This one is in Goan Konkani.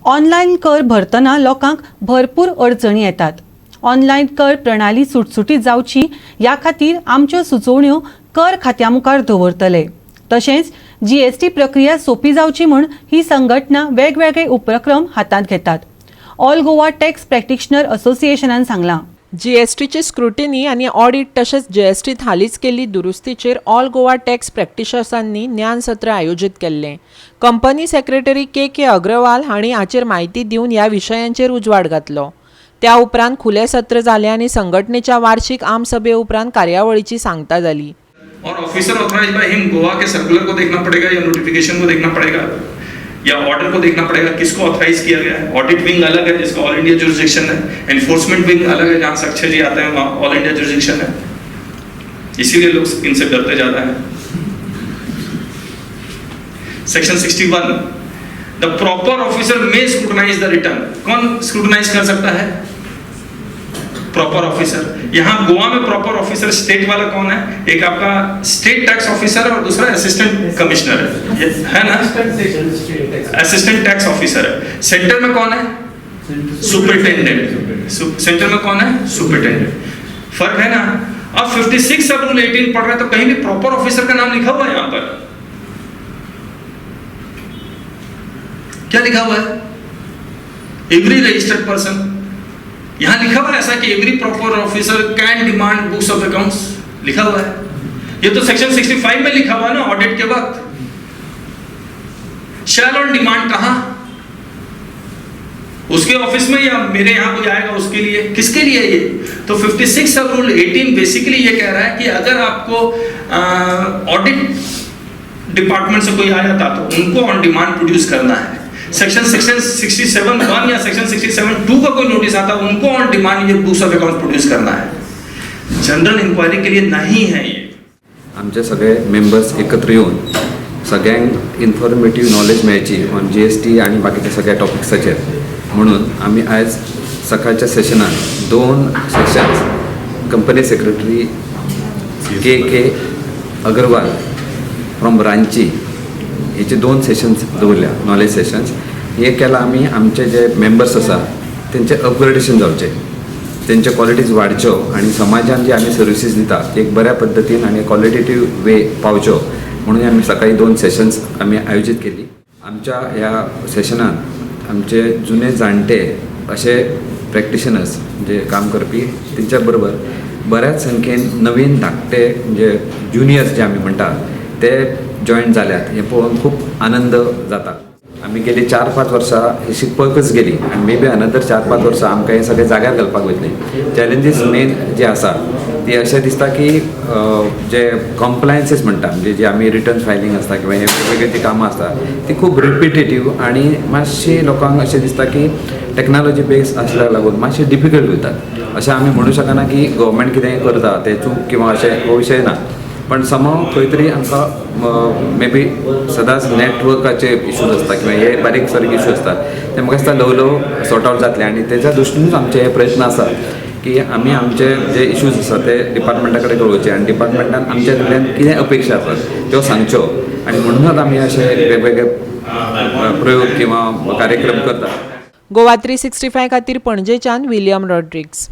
ऑनलायन कर भरतना लोकांक भरपूर अडचणी येतात. ऑनलायन कर प्रणाली सुटसुटीत जावची ह्या खातीर आमच्यो सुचोवण्यो कर खात्या मुखार दवरतले. तशेंच जीएसटी प्रक्रिया सोंपी जावची म्हूण ही संघटना वेगवेगळे उपक्रम हातांत घेतात, ऑल गोवा टॅक्स प्रॅक्टिशनर असोसिएशनान सांगलां. जीएसटीची स्क्रुटिनी आनी ऑडिट तशेंच जीएसटीत हालींच केल्ली दुरुस्तीचेर ऑल गोवा टॅक्स प्रॅक्टिशनर्सांनी ज्ञानसत्र आयोजीत केल्लें. Company secretary K K Agarwal हांणी हाचेर म्हायती दिवन ह्या विशयांचेर उजवाड घातलो. त्या उपरांत खुलें सत्र जालें आनी संघटनेच्या वार्षिक आमसभे उपरांत कार्यावळीची सांगता जाली. और officer authorise by him, Goa K circular को देखना पड़ेगा या नोटिफिकेशन को देखना पड़ेगा या ऑर्डर को देखना पड़ेगा, किसको ऑथराइज किया गया है. ऑडिट विंग अलग है, जिसका ऑल इंडिया जुरिस्डिक्शन है. एनफोर्समेंट विंग अलग है, जहां से अक्षय जी आते हैं, वहां ऑल इंडिया जुरिस्डिक्शन है. इसीलिए लोग इनसे डरते ज्यादा हैं. Section 61, the proper officer may scrutinize the return. कौन स्क्रूटनाइज कर सकता है? Proper officer. यहां गोवा में प्रॉपर ऑफिसर स्टेट वाला कौन है? एक आपका स्टेट टैक्स ऑफिसर है और दूसरा असिस्टेंट कमिश्नर है. ये है ना, असिस्टेंट टैक्स ऑफिसर है. सेंटर में कौन है? सुपरिटेंडेंट. सेंटर में कौन है? सुपरिटेंडेंट. फर्क है ना? अब 56 सब रूल 18 पढ़ रहे हैं तो कहीं भी प्रॉपर ऑफिसर का नाम लिखा हुआ है? यहां पर क्या लिखा हुआ है? Every registered person. यहां लिखा हुआ है ऐसा कि every proper officer can demand books of accounts? लिखा हुआ है? ये तो सेक्शन 65 में लिखा हुआ है ना, ऑडिट के वक्त. शैल ऑन डिमांड कहां? उसके ऑफिस में या मेरे यहां कोई आएगा उसके लिए? किसके लिए ये? तो 56 सब रूल 18 बेसिकली ये कह रहा है कि अगर आपको ऑडिट डिपार्टमेंट से कोई आ जाता तो उनको ऑन डिमांड प्रोड्यूस करना है. सेक्शन सेक्शन 67(1) या सेक्शन 67(2) का कोई नोटिस आता, उनको ऑन डिमांड ये बुक्स ऑफ अकाउंट प्रोड्यूस करना है. जनरल इंक्वायरी के लिए नहीं है ये. आमचे सगळे मेंबर्स एकत्र येवन सगळ्यांक इन्फॉर्मेटीव नॉलेज मेळची ऑन जीएसटी आनी बाकीच्या सगळ्या टॉपिक्साचेर म्हणून आमी आयज सकाळच्या सेशनान दोन sessions company secretary K K Agarwal from Ranchi हेचे दोन सेशन्स दवरल्या, नॉलेज सेशन्स. हे केला आमी आमचे जे मेंबर्स आसा तेंचे अपग्रेडेशन जावचें, तेंचे क्वॉलिटीज वाडच्यो आनी समाजान जी आमी सर्विसीस दिता ती एक बऱ्या पद्दतीन आनी क्वॉलिटेटीव वे पावच्यो म्हणून आमी सकाळी दोन सेशन्स आमी आयोजीत केली. आमच्या ह्या सेशनान आमचे जुने जाणटे अशे प्रॅक्टिशनर्स जे काम करपी, तेंच्या बरोबर बऱ्याच संख्येन नवीन धाकटे म्हणजे ज्युनियर्स जे आमी म्हणटा ते जॉयन जाल्यात, हें पळोवन खूब आनंद जाता. आमी गेली 4-5 वर्सां ही शिकपाकच गेली आनी मे बी अनदर 4-5 वर्सां आमकां हें सगळें जाग्यार घालपाक वयतलीं. चॅलेंजीस मेन जे आसा ती अशें दिसता की जे कॉम्प्लायन्सीस म्हणटा, म्हणजे जे आमी रिटर्न फायलींग आसता किंवा हे वेगवेगळी जी कामां आसता ती खूब रिपिटेटीव आनी मातशी लोकांक अशें दिसता की टॅक्नॉलॉजी बेस आसल्याक लागून मातशें डिफिकल्ट वयतात. अशें आमी म्हणू शकना की गव्हर्मेंट कितें करता तें चूक किंवा अशें हो विशय ना, पण समहाव खंय तरी आमकां मे बी सदांच नेटवर्काचे इशूज आसता किंवा हे बारीक सारीक इशू आसता, ते म्हाका दिसता ल्हव ल्हव सॉर्ट आवट जातले. आनी तेच्या दृश्टीनूच आमचे हे प्रयत्न आसा की आमी आमचे जे इशूज आसा ते डिपार्टमेंटा कडेन कळोवचे आनी डिपार्टमेंटान आमच्या कडल्यान कितें अपेक्षा आसात त्यो सांगच्यो आनी म्हणूनच आमी अशे वेगवेगळे प्रयोग किंवा कार्यक्रम करता. गोवा 365 खातीर पणजेच्यान विलियम रॉड्रिग्स.